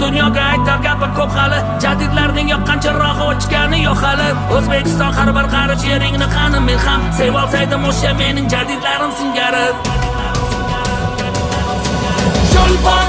Dunyoga aytar gapi ko'p hali. Jadidlarning yoqqan chirog'i o'chgani yo'q hali. O'zbekiston, har bir qarich yeringni qani men ham sevolsaydim o'sha mening jadidlarim singari. Cho'lpon.